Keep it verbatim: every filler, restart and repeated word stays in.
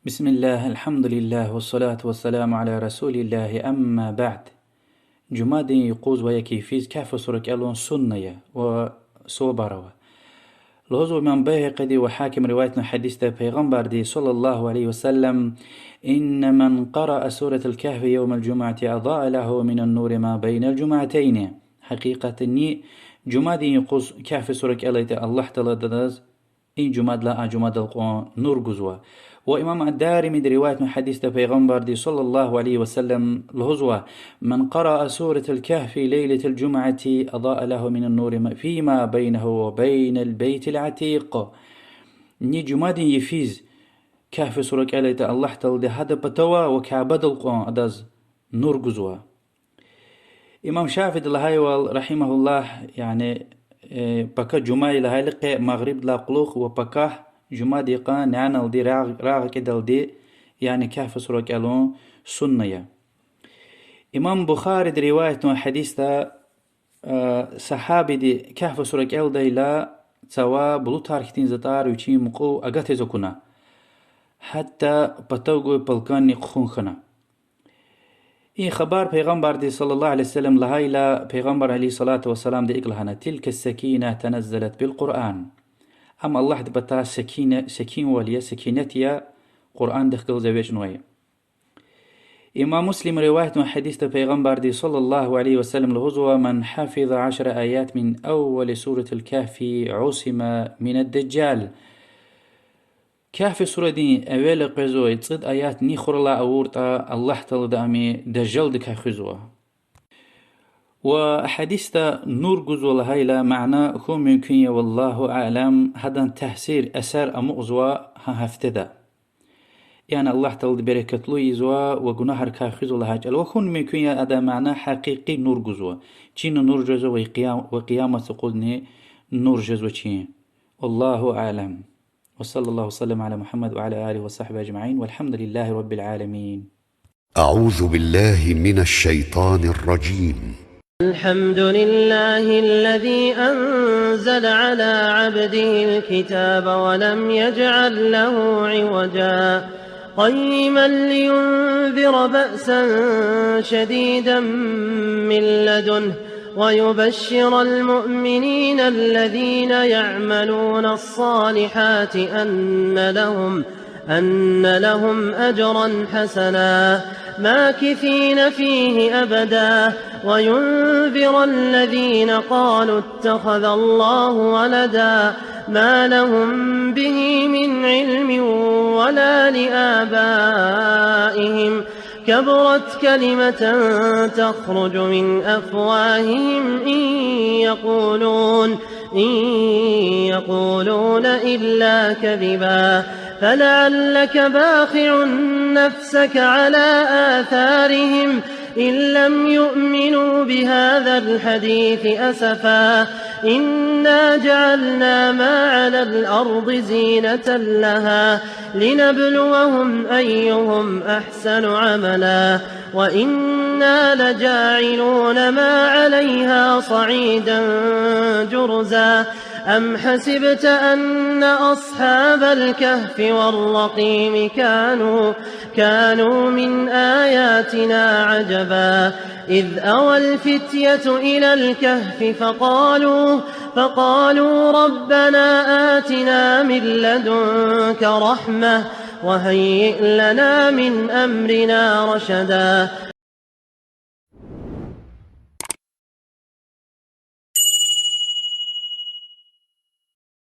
بسم الله، الحمد لله، والصلاة والسلام على رسول الله، أما بعد. Жумадин юкъуз ва яки йифиз Кагьф сура кӀелун сунна я ва сувабар ава. Лугьузва имам Байгьакъиди ва Гьаким риваятнавай гьадисда Пайгъамбарди صلى الله عليه وسلم: إن من قرأ سورة الكهف يوم الجمعة أضاء له من النور ما بين الجمعتين. Гьакъикъатни, жумадин юкъуз Кагьф сура кӀелайтӀа, Аллагь Таалади адаз и жумадилай а жумадал кьван нур гузва. Ва имам ад-Даримиди риваятнавай гьадисда Пайгъамбарди صلى الله عليه وسلم лугьузва: من قرأ سورة الكهف ليلة الجمعة أضاء له من النور فيما بينه وبين البيت العتيق. Ни жумадин йифиз Кагьф сура кӀелайтӀа, Аллагь Таалади гьада патав ва Кябедал кьван адаз нур гузва. Имам Шафииди лагьайвал, رحمه الله, яни, э, пака жума я лагьайла къе магърибдилай кьулухъ ва пакагь жумадин йикъан няналди, рагъ-, рагъ акӀидалди, яни Кагьф сура кӀелун сунна я. Имам Бухариди риваятнавай гьадисда, э, сагьабиди Кагьф сура кӀелдайла, цава булутар хьтин затӀар вичин мукьув агатиз акуна, гьатта патав гвай палканни хъхьун хьана. И хабар Пайгъамбарди صلى الله عليه وسلم лагьайла, Пайгъамбар عليه الصلاة والسلامди икӀ лагьана: تلك السكينة تنزلت بالقرآن. Ам Аллагьдин патай секина-, секинвал я, секинет я, Къуръандихъ галаз эвичӀнавай. Имам Муслим риваятнавай гьадисда Пайгъамбарди صلى الله عليه وسلم лугьузва: من حفظ عشر آيات من أول سورة الكهف عصم من الدجال. Кагьф сурадин эвел къвезвай цӀуд аят ни хуралай авуртӀа, Аллагь Таалади ами Дажжалдикай хуьзва. Ва гьадисда нур гузва лагьайла мана хьун мумкин я, والله أعلم, гьадан таъсир, эсер амукьзава гьа гьафтеда. Яни Аллагь Таалади берекатлу ийизва ва гунагьрикай хуьзва лагьай чӀал. Ва хьун мумкин я, адан мана гьакъикъи нур гузва. Чина нур жезва ва къиям-, ва къияматдин юкъузни нур жезва чи. والله أعلم. وصلى الله وسلم على محمد وعلى آله وصحبه أجمعين، والحمد لله رب العالمين. أعوذ بالله من الشيطان الرجيم. الحمد لله الذي أنزل على عبده الكتاب ولم يجعل له عوجا، قيما لينذر بأسا شديدا من لدنه ويبشر المؤمنين الذين يعملون الصالحات أن لهم أن لهم أجرا حسنا ماكثين فيه أبدا وينذر الذين قالوا اتخذ الله ولدا ما لهم به من علم ولا لآبائهم كبرت كلمة تخرج من أفواههم إن يقولون إن يقولون إلا كذبا فلعلك باخع نفسك على آثارهم إن لم يؤمنوا بهذا الحديث أسفا إنا جعلنا ما على الأرض زينة لها لنبلوهم أيهم أحسن عملا وإنا لجاعلون ما عليها صعيدا جرزا أم حسبت أن أصحاب الكهف والرقيم كانوا كانوا من آياتنا عجبا إذ أوى الفتية إلى الكهف فقالوا فقالوا ربنا آتنا من لدنك رحمة وهيئ لنا من أمرنا رشدا